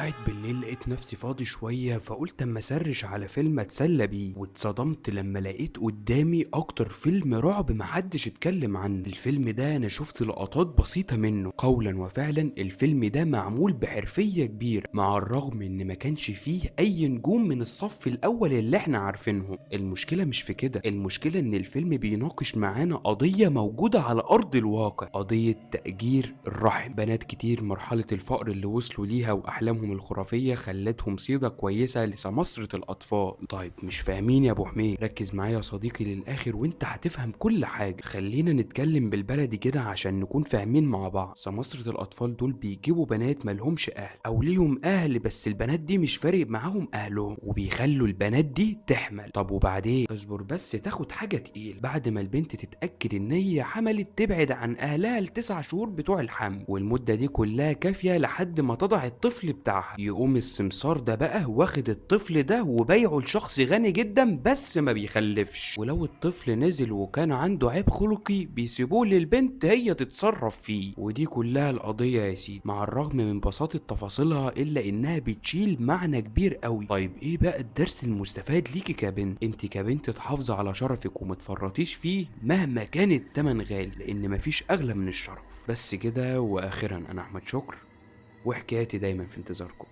قاعد بالليل لقيت نفسي فاضي شوية، فقلت اما اسرش على فيلم اتسلى بيه، واتصدمت لما لقيت قدامي اكتر فيلم رعب محدش اتكلم عنه. الفيلم ده انا شفت لقطات بسيطة منه، قولا وفعلا الفيلم ده معمول بحرفية كبيرة، مع الرغم ان ما كانش فيه اي نجوم من الصف الاول اللي احنا عارفينهم. المشكلة مش في كده، المشكلة ان الفيلم بيناقش معانا قضية موجودة على ارض الواقع، قضية تأجير الرحم. بنات كتير مرحلة الفقر اللي وصلوا ليها واحلامهم الخرافية خلتهم صيدة كويسة لسمسرة الاطفال. طيب مش فاهمين يا ابو حميد؟ ركز معايا يا صديقي للاخر وانت هتفهم كل حاجة. خلينا نتكلم بالبلدي كده عشان نكون فاهمين مع بعض. سمسرة الاطفال دول بيجيبوا بنات مالهمش اهل او ليهم اهل، بس البنات دي مش فارق معاهم اهلهم، وبيخلوا البنات دي تحمل. طب وبعدين؟ اصبر بس تاخد حاجة تقيل. بعد ما البنت تتأكد ان هي حملت تبعد عن اهلها ال9 شهور بتوع الحمل، والمدة دي كلها كافية لحد ما تضع الطفل بتاعها. يقوم السمسار ده بقى واخد الطفل ده وبيعه لشخص غني جدا بس ما بيخلفش، ولو الطفل نزل وكان عنده عيب خلقي بيسيبوه للبنت هي تتصرف فيه. ودي كلها القضية يا سيدي، مع الرغم من بساطة تفاصيلها الا انها بتشيل معنى كبير قوي. طيب ايه بقى الدرس المستفاد ليكي كبنت؟ انت كبنت تحافظي على شرفك ومتفرطيش فيه مهما كان التمن غالي، لان مفيش اغلى من الشرف. بس كده، واخيرا انا احمد شكر، وحكاياتي دايما في انتظاركم.